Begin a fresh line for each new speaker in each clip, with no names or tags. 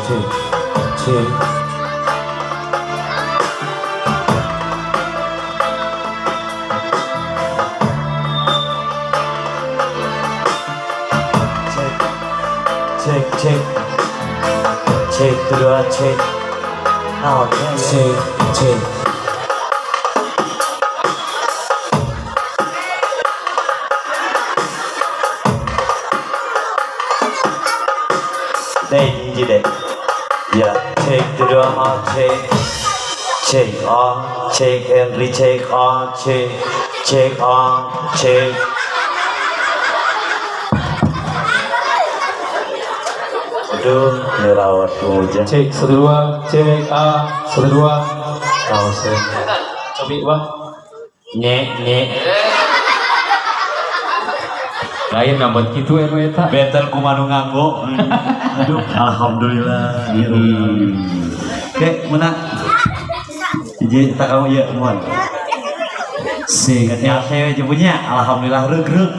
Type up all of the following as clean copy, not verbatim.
Cek, cek. Cek, cek, cek. Cek, dua, cek. Naon ya? Cek, cek. Deh, hiji deh. Ya, cek dua, cek. Cek on, cek and recheck on, cek, cek on, cek. Aduh, ini rawat hujan.
Cek satu dua, cek A satu dua. Rawas ya. Cobi wah.
Nye, nye.
Lain nambah kitu anu eta.
Benten kumaha nu nganggo. Aduh, alhamdulillah. Oke, mana? Hiji tak kamu ya, mohon.
Sing
Ya, saya punya, alhamdulillah regreg.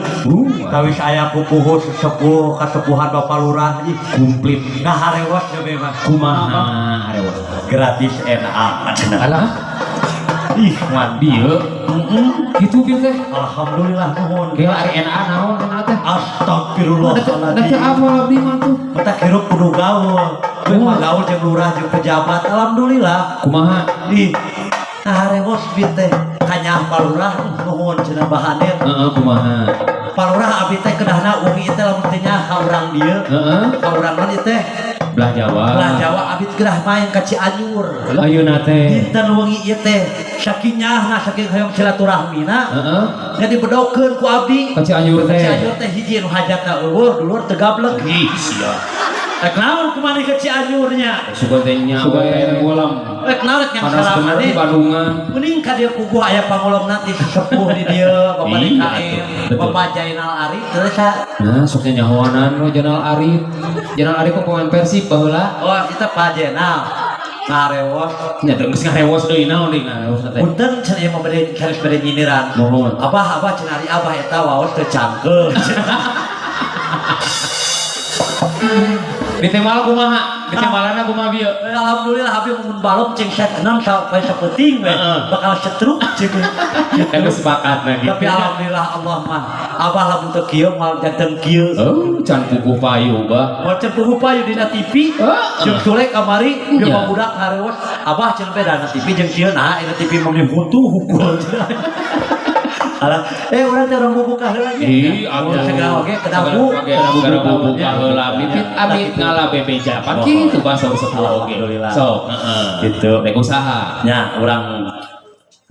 Kawis aya pupuhu sesepuh kasepuhan Bapak Lurah ih
komplit.
Ngaharewos deui mah.
Kumaha harewos?
Gratis NA cenah.
Alah,
Ih, mandi.
Dieu. Kitu kieu teh.
Alhamdulillah nuhun.
Gila ari NA naon NA teh?
Astagfirullahaladzim.
Da teu apa abdi mah tuh.
Kita hirup kudu gaul. Kowe mah gaul jeung lurah jeung pejabat. Alhamdulillah.
Kumaha?
Ih, ngaharewos bi teh. Kanyah Pak Lurah nuhun cenah bahaneun.
Heeh, kumaha?
Pak Lurah abdi teh kedahna wengi teh lamun teh nya ka urang dieu.
Heeh.
Ka urang mah ieu teh
Belah Jawa.
Belah Jawa abdi kedah main ka Cianjur.
Ayeuna teh.
Dinten wengi ieu teh saking nyahna saking hoyong silaturahmina.
Heeh.
Jadi bedokeun ku abdi.
Ka Cianjur
Ka
teh.
Cianjur teh hiji nu hajatna euweuh dulur teu gablek.
Ih, sia.
Rek naon kumaha ke Cianjurnya?
Sugan teh nya
Sugan
we.
teh ngulam.
Rek naon rek yang
Panas
salah
bener di
maneh?
Bandungan.
Mending ka dieu kuguh aya pangolomna ti sesepuh di dieu, Bapak
Iya,
DKM,
betul.
Bapak Jainal Arif terus sa.
Nah, soknya nyahoanan lo Jenal Arif. Jenal Arif kok pemain Persib baheula.
Oh, kita Pak Jainal. Ngarewos.
Nya teu geus ngarewos deui naon deui ngarewos teh.
Punten cenah ieu mah bade sanes bade nyindiran.
Mohon.
Abah, abah cenah ari abah eta waos teu cangkeul.
Di temal kumaha? Di temalana kumaha bieu?
Alhamdulillah abi mun balong cing set 6 sampai sapenting we bakal stroke cing.
Kan geus sepakat nah gitu.
Tapi alhamdulillah Allah mah abah lamun teu kieu moal janten kieu.
Oh, can puguh payu bah.
Moal can puguh payu dina TV.
Heeh.
Jeung Sule kamari jeung
Iya.
budak ngarewas abah cenah beda na TV jeung kieu nah ini TV mah huntu hukul. Alah, urang teh urang buka heula nya.
Ih, atuh.
Segala oge kedah bu.
Segala buka heula mipit amit ngala bebeja. Pan kitu bahasa sepuh oge.
Alhamdulillah.
Sok, heeh.
Gitu.
Rek usaha.
Nya urang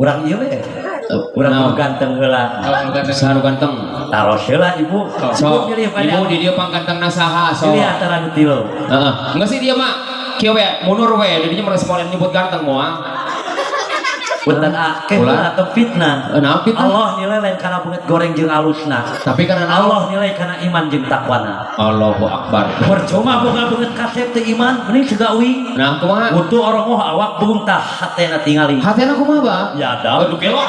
urang ieu we. Urang
Naon?
nu ganteng heula.
Saha nu ganteng?
Taros heula ibu. Ibu
Sok,
milih pada
ibu di dieu panggantengna saha sok.
Pilih antara nu tilu.
Heeh. Enggak sih dia mah kieu we, mundur we, didinya meresponen nyebut ganteng moal.
Punten akeh
Ulah.
atau fitnah.
Naon fitnah?
Allah nilai lain kana beungeut goreng jeung alusna.
Tapi karena naon?
Allah nilai kana iman jeung takwana.
Allahu Akbar.
Percuma boga beungeut kasep teu iman, mending siga uing.
Nah, kumaha?
Butuh orongoh awak beung tah hatena tingali.
Hatena kumaha, Bah?
Ya dah.
Aduh kelo.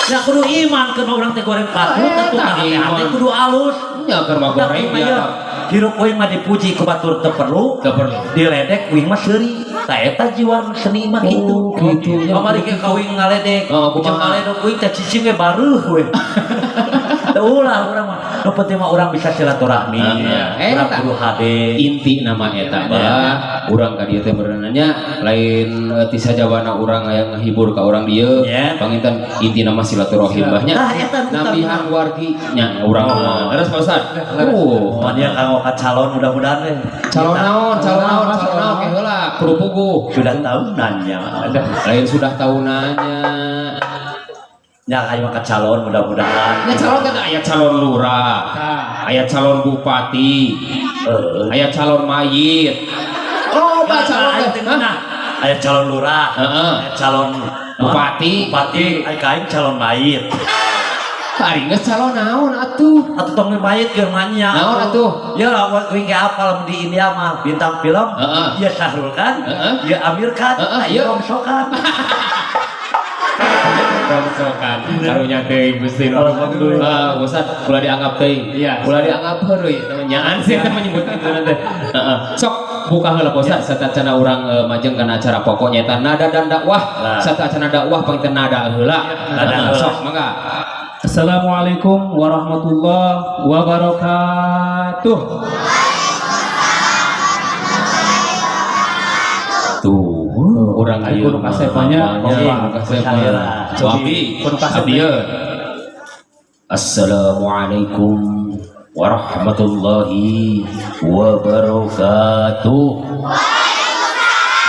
Ya kudu iman keur urang teh goreng patut atuh
Eta
tah hate
iman.
kudu alus.
Nya keur mah goreng
Tapi
ya.
mah hirup uing mah dipuji ku batur teu perlu,
Teu perlu.
Diledek uing mah seuri. Tah eta jiwa seni mah kitu.
Oh, kitu nya.
Kamari ge ka uing ngaledek.
Oh, kumaha?
Jeung ngaledek uing teh cicing we bareuh we. Teu ulah urang mah. Nu penting mah urang bisa silaturahmi.
Heeh.
Urang
Eta.
kudu hade.
Inti nama eta bah urang ka dieu teh berenanya lain ti sajawana urang aya ngahibur ka urang dieu
Ya.
panginten inti nama silaturahim bah nya
Tah, eta nu utama.
nambihan wargi nya urang
Oh.
mah terus Pak Ustad
Mohon ya kanggo ka calon mudah-mudahan we.
calon naon calon naon calon naon ke heula kudu puguh
Sudah tahu nanya.
Lain sudah tahu nanya.
Ya ayo ka calon mudah-mudahan.
Nya calon kan aya calon lurah, aya calon bupati,
Heeh.
aya calon mayit. Oh, ba calon teh. Hah?
Aya calon lurah,
Heeh.
aya calon
Bupati.
Bupati, aya kain calon mayit.
Ari geus calon naon atuh?
Atuh tong mayit keur manya.
Naon atuh?
Ya lah uing ge apal di India mah bintang film.
Heeh.
Ieu Syahrul Khan,
Heeh.
ieu Amir Khan,
Heeh,
ieu
ieu.
Rongsokan.
Rongsokan. Karunya teuing Gusti.
Alhamdulillah.
Ah, Ustaz, ulah dianggap teuing.
Iya.
Ulah dianggap heureuy. Nyaan sih eta menyebut itu nanti. Heeh. Sok Buka heula posa satacana urang majeng kana acara pokoknya eta nada dan dakwah.
Nah.
Satacana dakwah pangiten nada heula.
Nada
Nah,
heula.
sok mangga.
Assalamualaikum warahmatullahi wabarakatuh.
Tuh, urang ieu
Kudu kasepanya,
kompak.
Kompak.
Coba abdi,
Kudu kasep.
abdi ye. Assalamualaikum warahmatullahi wabarakatuh.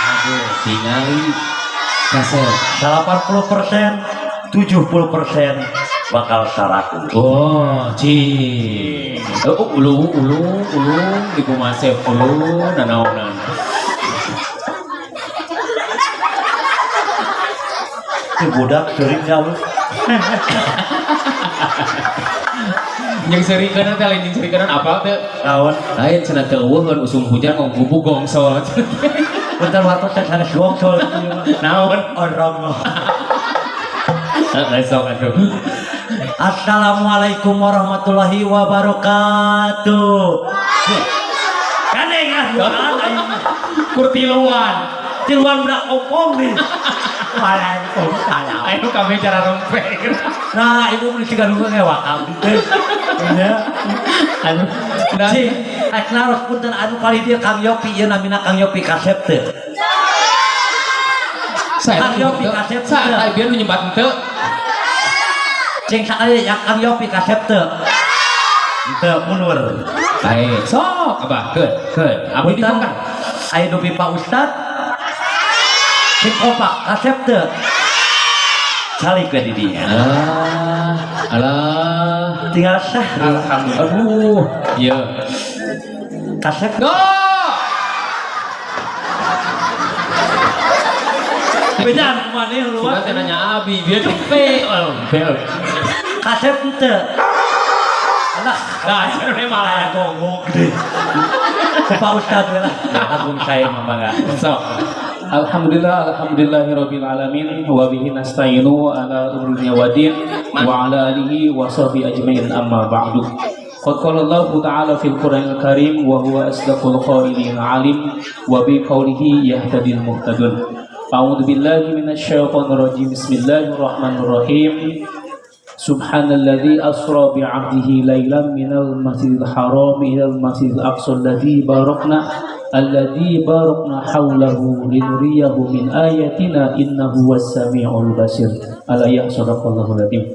Aduh, tingali kasep.
80%, 70% bakal saraku.
Oh, ci. Oh, ulu ulu ulu di kumasep ulu nanaonan.
Itu budak sering jauh.
Yang serikeun teh lain jeung serikeun apal teh?
Naon?
Lain cenah teu eueuheun usum hujan ngagubug gongsol.
Bentar waktu teh sanes gongsol.
Naon?
Orang.
Heeh, sok atuh.
Assalamualaikum warahmatullahi wabarakatuh. Kaneng ah, aing.
Kurtiluan.
Tiluan budak ompong nih. Waalaikumsalam.
Ayo kami cara rompek.
Nah, ibu beli tiga dulu ngewa abdi teh. Nya.
Anu, nah,
Cing, ek naros punten anu kali dia Kang Yopi ieu namina Kang Yopi kasep teh.
Saya
Kang Yopi kasep
Sa,
teu.
biar nu nyebat henteu.
Cing sakali ya Kang Yopi kasep teu. Teu mundur.
Baik, sok abah, keun, keun. Abdi
Punten
dibuka.
aya dupi Pak Ustad. Cing kompak kasep teu. Calik we di dinya.
Alah, alah.
Tinggal sah.
Alhamdulillah. Aduh, iya.
Kasep.
Go!
Beda maneh
Sudah
luar.
teh nanya abi, dia tuh P. Oh, P.
Kasep teu. Alah,
Nah, ini malah
gonggong gede. Ke Pak Ustad we lah. Agung saya mah mangga.
Sok.
Alhamdulillah, alhamdulillahirabbil alamin wa bihi nasta'inu ala umuri dunya waddin wa ala alihi wa sahbihi ajmain amma ba'du. Qad qala Allah ta'ala fil Qur'anil Karim wa huwa asdaqul qailin alim wa bi qawlihi yahtadil muhtadun. A'udzu billahi minasyaitonir rajim. Bismillahirrahmanirrahim. Subhanalladzi asra bi'abdihi lailan minal masjidil haram ilal masjidil aqsa alladzi barakna haulahu linuriyahu min ayatina innahu was samiul basir. Al-ayah sadaqallahu alazim.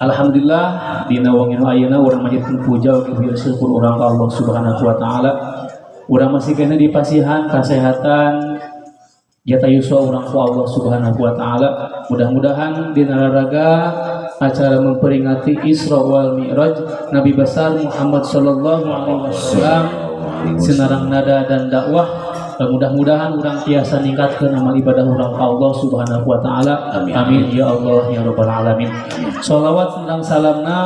Alhamdulillah dina wengi nu ayeuna urang manjatkeun puja ugi puji syukur urang ka Allah Subhanahu wa taala. Urang masih keneh dipasihan kasehatan jata yuswa urang ku Allah Subhanahu wa taala. Mudah-mudahan dina raraga acara memperingati Isra wal Mi'raj Nabi besar Muhammad sallallahu alaihi wasallam sinarang nada dan dakwah, mudah-mudahan urang tiasa ningkatkeun amal ibadah urang ka Allah Subhanahu wa taala.
Amin.
Amin ya Allah ya rabbal alamin. Shalawat sareng salamna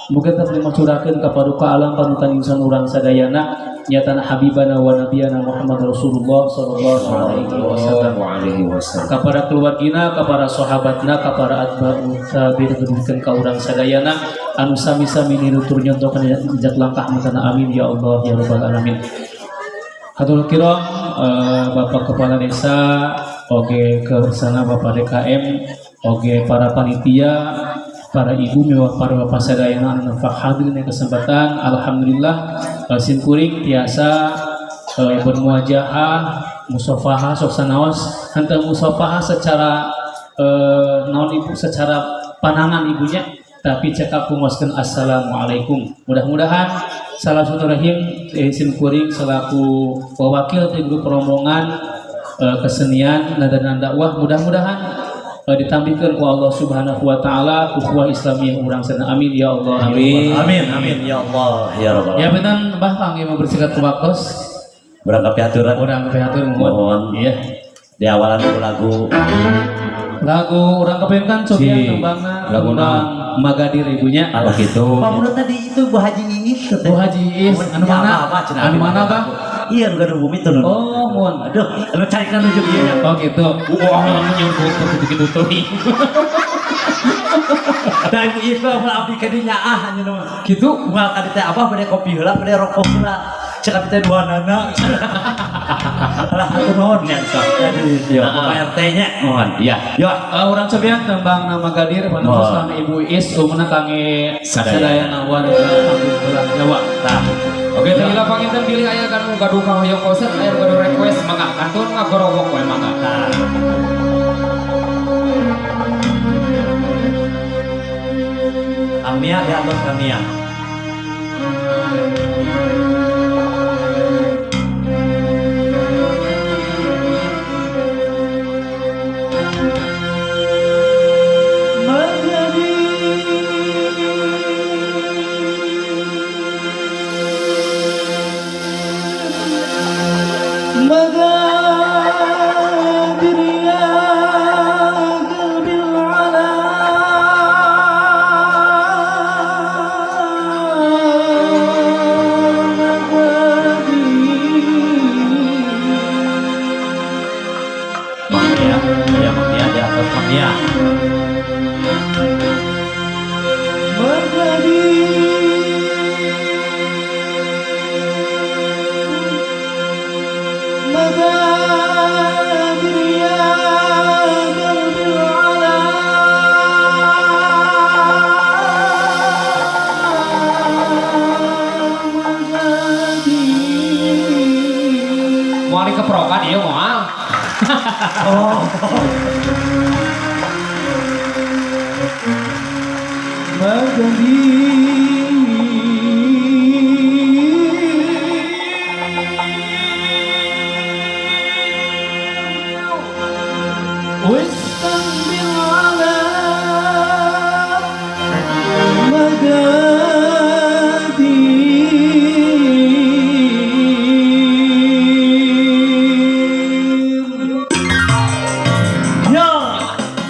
mugi tetep dimacurakeun ka paduka alam panutan insan urang sadayana nyatana habibana wa nabiyana Muhammad Rasulullah sallallahu alaihi wasallam
Alaihi wasallam.
kepada keluargina, kepada sahabatna, kepada atba'u tabi'in ka urang sadayana anu sami-sami nirutur nyontohkeun jejak langkah matana amin ya Allah ya rabbal alamin. Hatur kiram Bapak Kepala Desa, oge ke sana Bapak DKM, oge para panitia, para ibu miwah para bapak sadayana anu nafak hadir dina kesempatan. Alhamdulillah sim kuring tiasa bermuajahah musafahah sok sanaos henteu musafahah secara naon ibu secara panangan ibunya tapi cekap pungoskeun assalamualaikum. Mudah-mudahan salah satu rahim sim kuring selaku wakil ti grup rombongan kesenian nada dan dakwah mudah-mudahan ditambihkeun ku Allah Subhanahu wa taala ukhuwah Islamiyah urang sana amin ya Allah.
Amin.
Amin amin ya Allah ya rabbal
Ya
alamin.
benar bah kangge mau bersikap ke waktos
Berangkat piaturan.
urang pihatur
Mohon.
mohon. Iya.
Di awalan ku lagu
Lagu urang kepengen kan cobian
Si,
tembangna
lagu
tembang Magadir ibunya.
Oh gitu.
Pamunut tadi itu Bu Haji Iis teh.
Bu Haji Iis anu
Ya,
mana?
apa, cenah
Anu
abi
mana,
mah.
Bang?
Iya nu gaduh bumi tuh.
Oh, mohon.
Aduh, anu carikan nuju ieu.
Oh gitu.
Wah, nyuruh gitu-gitu tuh.
Da Ibu Iis mah mun abdi ka dinya ah nya mah.
Gitu.
Moal ka dieu teh abah bade kopi heula bade rokok heula. Cek teh dua nana. Alah hatur nuhun.
Nya, sok.
Aduh, yo
Heeh.
Bapak RT nya mohon.
Iya.
Yo.
Urang cobian tembang nama Gadir
Oh.
panutus kang Ibu Is umumna kange
Sadayana.
sadayana warga Kampung Belang Jawa.
Tah.
Oke, teh lila panginten bilih aya kanu gaduh kahoyong konser, aya nu gaduh request mangga kantun ngagorowok we mangga.
Tah. Kang Mia diatur Kang Mia.
مقادير يا قلبي العلا مقادير
Mang Mia, ya Mang Mia diatur Kang Mia.
مقادير يا قلبي العلا مقادير
Moal dikeprokan ieu moal.
Oh.
مقادير واستقبل على مقادير
Yo.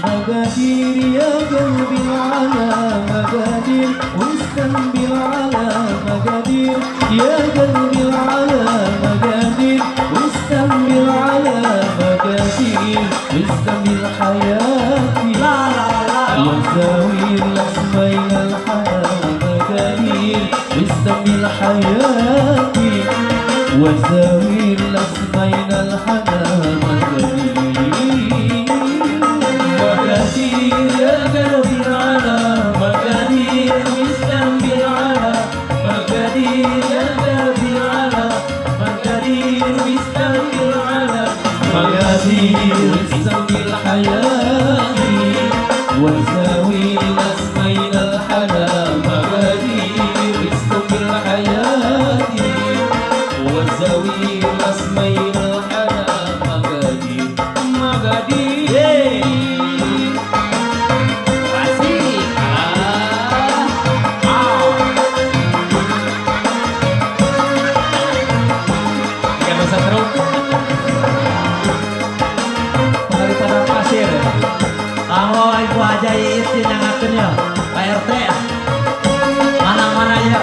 مقادير يا قلبي على مقادير واستنبل على مقادير يا قلبي على مقادير واستنبل على مقادير واستنبل حياتي
La la la.
وزاوي الأسمين الحياة مقادير واستنبل حياتي وزاوي الأسمين الحياة مقادير مقادير يا قلبي على مقادير واستنبل على مقادير يا قلبي على مقادير واستنبل على مقادير واستنبل حياتي وزاوي الأسمين الحلا مقادير استقبل حياتي وزاوي الأسمين الحلا مقادير مقادير
Asik. Ah. Ah. Ikan masa terus.
Dari padang pasir
Kamu ibu aja Iis nyangakeun ya. Pak RT. Mana-mana ya.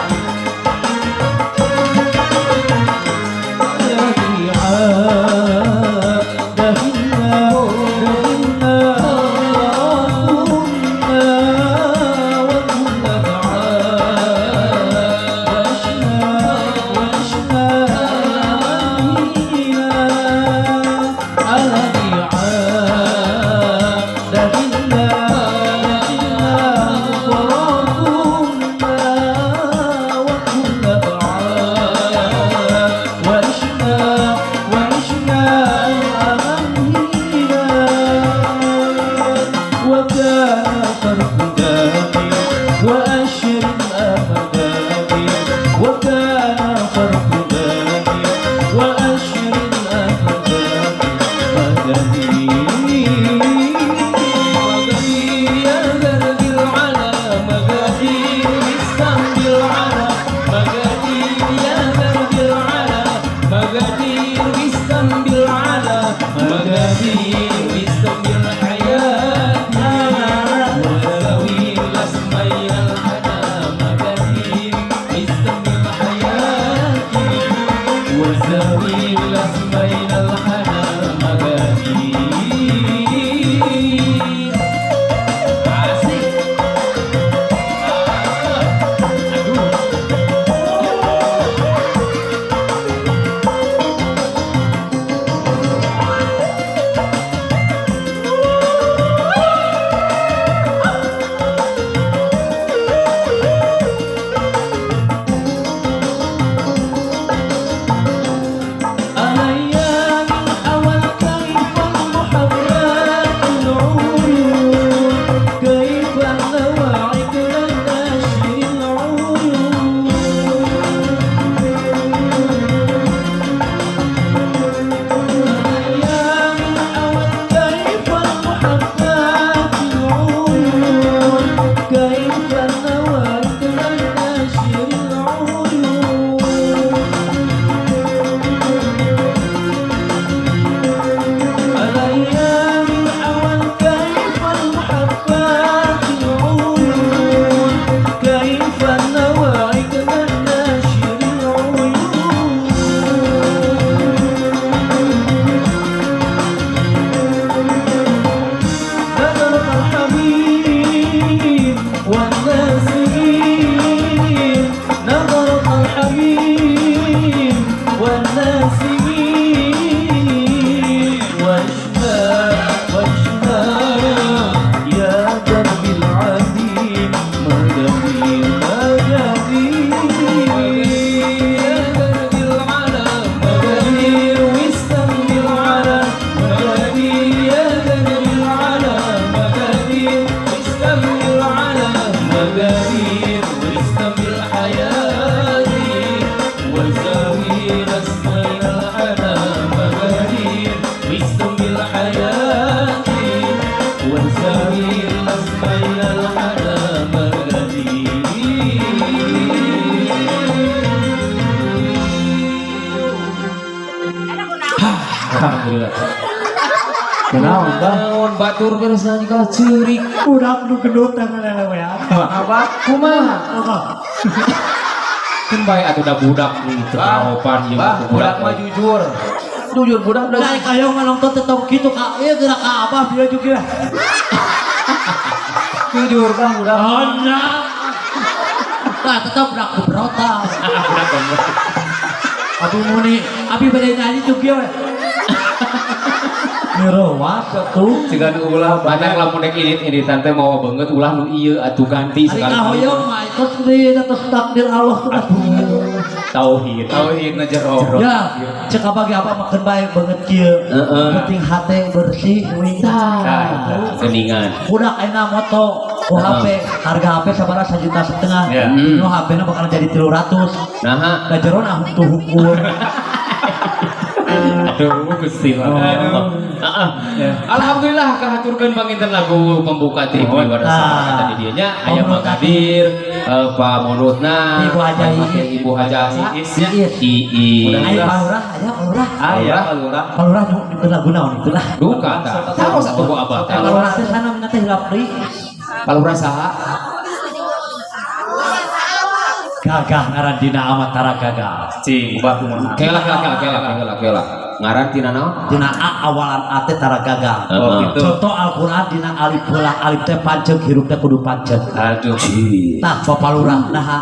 وعشنا أمامنا وكان فرق دامي وأشر أمامي وكان فرق دامي وأشر أمامي مقادير يا قلبي العلا مقادير استنبل على مقادير يا قلبي العلا مقادير استنبل على مقادير استنبل حياتي وزاوي الأسمين الحنا مقادير استنبل حياتي وزاوي الأسمين الحنا مقادير
Asik. Ah. Aduh.
سنين واشفى واشفى يا درب العظيم مددي مددي يا درب العلا مددي واستمر على مددي يا درب العلا مددي واستمر على مددي واستمر حياتي وزاوي نسمين الحنا مددي واستمر حياتي وزاوي نسمين الحنا مددي.
Alhamdulillah.
Kunaon, Bah?
Naon batur beres nyanyi kalah ceurik.
Budak nu gendut tangan lele ya.
Apa?
Kumaha? Kan bae atuh da budak teu kaopan jeung
Bah,
atuh
budak mah jujur. Jujur budak udah.
Nah, kayak nonton tetep gitu kak. Iya gerak ka abah dia juga.
Jujur bah budak.
Oh, nah. Nah, tetep budak berotak.
Budak goblok.
Abi muni, abi bade nyanyi juga we. Ngerowas atuh.
Siga nu ulah
Banyak lamun dek init-initan teh mawa beungeut ulah nu ieu atuh ganti
Ari
sekali.
kahoyong mah terus di terus takdir Allah tuh.
Tauhid.
Tauhid na jero.
Ya, cek apa ge apa makan bae banget kieu.
Heeh.
Penting hate bersih we.
Tah, geningan.
Budak ayeuna moto ku HP, harga HP sabaraha 1,5 juta.
Ya.
Nu HP-na bakal jadi 300.
Naha.
Da jero nah tuh hukum.
Aduh, Gusti. Heeh. Alhamdulillah kahaturkeun panginten lagu pembuka ti Ibu Iwara
Nah.
tadi dieu nya aya Mang Kadir, Pak Monutna,
Ibu Haja
Pak
Iis.
Ibu Haja Iis nya.
Iis.
Iis.
Aya palurah, aya palurah.
Aya palurah.
Palurah nu nu lagu naon itu lah.
Duka tah. Taros atuh ku abah tah.
Palurah teh sana minta teh hilap deui.
Palurah saha?
Gagah ngaran dina amat tara gagah.
Cing, bah kumaha.
Kela kela kela kela kela kela. Ngaran tina naon?
Dina A awalan A teh tara gagah.
Oh, gitu.
Contoh Al-Qur'an dina alif heula alif teh panceg hirup teh kudu panceg.
Aduh.
Tah Bapak Lurah naha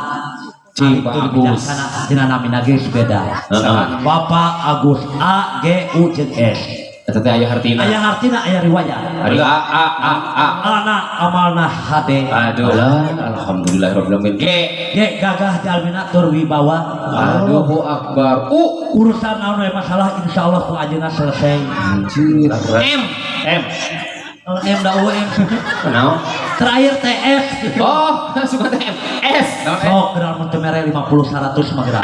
Cing,
Alif
Pak
teh
Agus.
bijaksana dina namina geus beda.
Heeh.
Bapak Agus A G U jeung S.
Eta teh aya hartina.
Aya hartina aya riwayat.
Ari A A A A.
Alana amalna hade.
Aduh.
Alah, alhamdulillah rabbil alamin. G.
G gagah jalmina tur wibawa.
Allahu akbar. U.
Urusan naon we masalah insyaallah ku anjeunna selesai.
Anjir. M.
M.
M da U M.
Naon?
Terakhir TS.
Oh, suka teh M. S.
Sok geura mun teu mere 50 100 mah geura.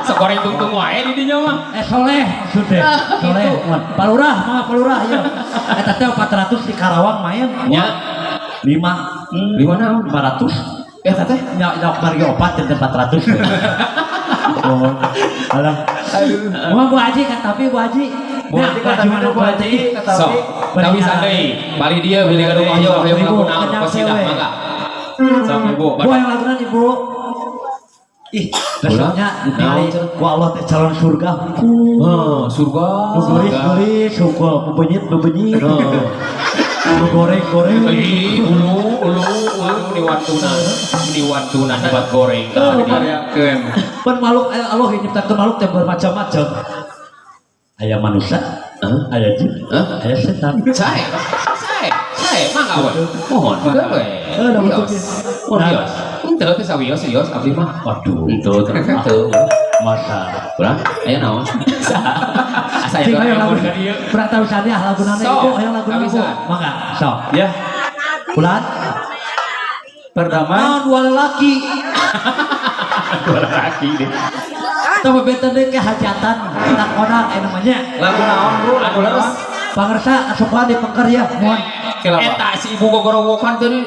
Sagoreng tungtung wae di dinya mah.
Eh soleh maksudnya. Soleh.
Gitu.
Pak Lurah, mah Pak Lurah ya. Eta teh 400 di Karawang main.
Nya.
5.
Lima naon?
500.
Eta teh
Nya nya margi opat dan 400. Oh. Alah. Aduh. Mau Bu Haji kan tapi Bu Haji.
Bu Haji
Nah,
kata
gimana
Bu Haji kata
Sok. Tapi sandai, bali dia beli gaduh hoyong hoyong
Ibu,
lagu naon
kenyang
qasidah
cewek.
mangga. Sok Ibu.
Bu yang lagunan Ibu. Ih, besoknya dipilih ku Allah teh calon surga. Ku.
Oh, surga.
Nu geulis-geulis, syukur, bebenyit bebenyit. Nu goreng-goreng.
Ih, ulu ulu ulu meni wantuna. Meni wantuna hebat goreng ka di dieu.
Keun.
Pan makhluk Allah yang nyiptakeun makhluk teh bermacam-macam. Aya manusia,
Hah?
aya jin,
Hah?
aya setan.
Sae, sae, sae, mangga we. Mohon, keun we.
Eh, dah betul.
Wios. Mohon
Nah.
wios. Henteu teh sawios wios abdi mah.
Waduh,
Henteu, henteu.
masa.
Ulah, aya naon? Asa
Cing,
aya
ayo lagu.
lamun ka dieu.
Pratawisane ah lagunana
Sok,
Ibu, ayo lagunana Ibu.
kawisan.
Mangga, sok.
Ya,
Bulan.
pertama
Naon dua lelaki.
Dua lelaki deh.
Teu benten deui ke hajatan, tak konang eh namanya.
lagu naon Bu? Lagu
Anu leres.
naon?
Pangersa asupan di pengker ya, mohon.
Kela, Pak.
Eta si ibu gogorowokan tadi.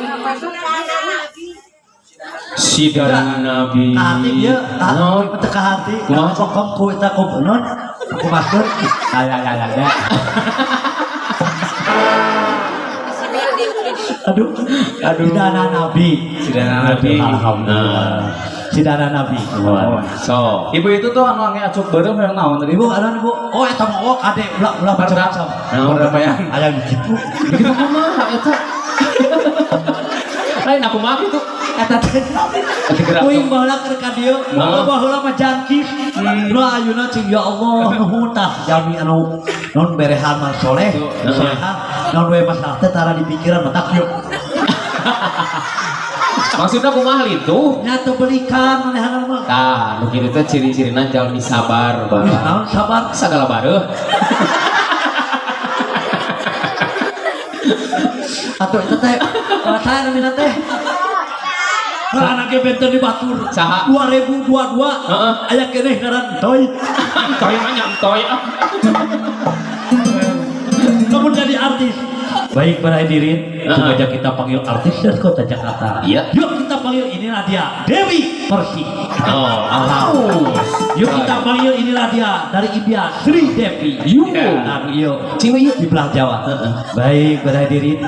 Sidana Nabi.
Ka hati dia, ka
Naon?
teu ka hati.
Kumaha?
Kokom ku eta ku non. Ku maskeun. Aya aya aya. Aduh, aduh. Sidana Nabi.
Sidana Nabi.
Alhamdulillah. Sidana Nabi.
So,
Ibu itu tuh anu ange acuk beureum yang naon tadi?
Ibu, ada ibu. Oh, eta mah oh kade ulah ulah macam-macam.
Naon?
Perdamaian.
Aya gitu.
Gitu kumaha eta? Lain aku mah gitu.
Eta teh. Kuing baheula keur ka dieu, baheula mah jangkis. Nu ayeuna cing ya Allah nuhun tah jalmi anu non berehan mah soleh, soleha, non we masalah teh tara di pikiran mah tak yuk.
Maksudna kumaha itu?
Nya teu belikan manehanna mah.
Tah, nu kitu teh ciri-cirina jalmi sabar, Bah.
Naon sabar?
Sagala bareuh.
Atuh eta teh saya namina teh. Nah, anaknya benten di Batur.
Saha?
2022.
Heeh.
Aya keneh ngaran Toy.
Toy mah nyantoy.
Namun jadi artis. Baik para hadirin,
Heeh.
sengaja kita panggil artis dari kota Jakarta.
Iya.
Yuk kita panggil inilah dia, Dewi Persik.
Oh, alus.
Yuk kita panggil inilah dia dari India, Sri Devi.
Yuk.
Nah, yuk.
Cing yuk.
Di belah Jawa. Baik para hadirin,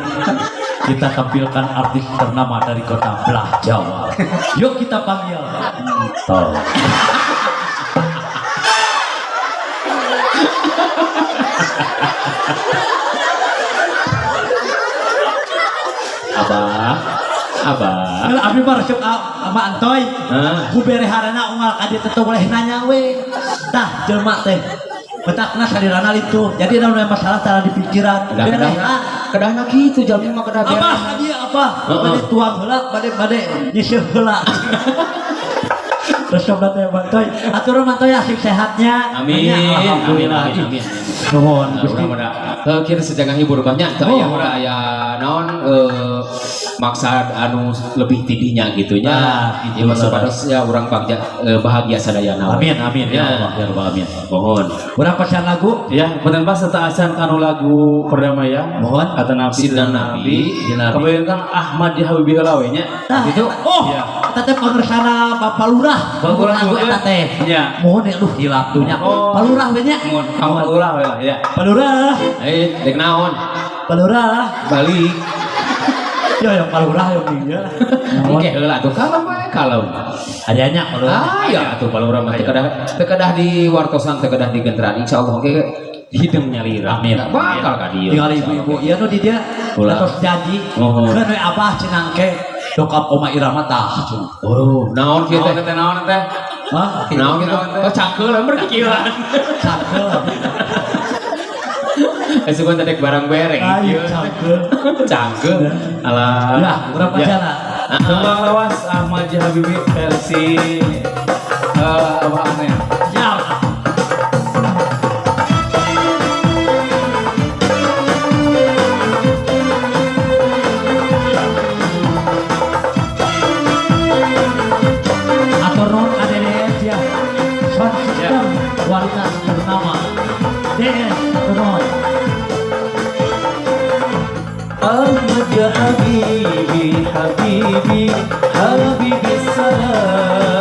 kita tampilkan artis ternama dari kota belah Jawa. Yuk kita panggil. Toh.
Abah. Abah.
Kalau abi mah resep sama Antoy.
Hah?
Ku bereharana unggal ka dieu teh boleh nanya we. Tah jelema teh. Betakna salirana itu. Jadi naon masalah tara di pikiran.
Kedah-kedahna, kedahna kitu jalmi mah kedah
Abah
beres.
ka dieu apa?
Heeh.
Bade tuang heula, bade bade nyiseuh heula. Resep teh Mantoy. Atur Mantoy asik sehatnya.
Amin.
Alhamdulillah.
Amin, amin, amin.
Nuhun
Nah,
Gusti.
urang mah kieu sejaga hibur banyak teu aya urang aya naon maksad anu lebih tidinya gitu nya.
Nah, gitu
Ieu mah
lah.
supados ya urang bagja bahagia sadayana.
Amin amin ya
Ya.
Allah ya Rabbal alamin.
Mohon.
Urang pesan lagu.
Ya, punten Pak serta acan kanu lagu perdamaian.
Mohon.
Kata Nabi
Sidna Nabi.
Sidna Nabi.
Kemudian kan Ahmad ya Habibie heula we nya.
Nah,
Gitu.
Oh,
Iya.
eta teh pangersana Bapak Lurah.
Bapak Lurah
Lagu eta teh.
Iya.
Mohon ya duh hilap tuh nya.
Oh.
Pak Lurah we nya.
Mohon kamu Pak Lurah we lah ya.
Pak Lurah,
Dek naon?
Pak Lurah.
Balik.
Yo yang Pak Lurah yo nya.
Oke heula atuh kalem we kalem.
Adanya Pak Lurah.
Ah ya atuh Pak Lurah mah teu kedah di wartosan teu kedah di genteran insyaallah oke hidung nyalira.
Amin.
Bakal ka dieu.
Tinggal ibu-ibu ieu nu di dia
Ulah.
terus janji.
Oh.
Keun we abah cenah engke dokap Oma Irama tah.
Oh, naon kieu
Naon
teh?
teh naon teh?
Hah?
Naon kitu? Oh, cangkeul berpikiran.
Cangkeul.
Sugan teh barang bereng.
Ayo cangkeul.
Cangkeul. Alah.
Ya, urang pacaran.
Tembang lawas Ahmad J Habibie versi Abah Aneh.
Siap. Atur nuhun ka DDS ya. Sound system kualitas ternama. DS atur nuhun.
Ahmad ya Habibi, Habibi, Habibi salam.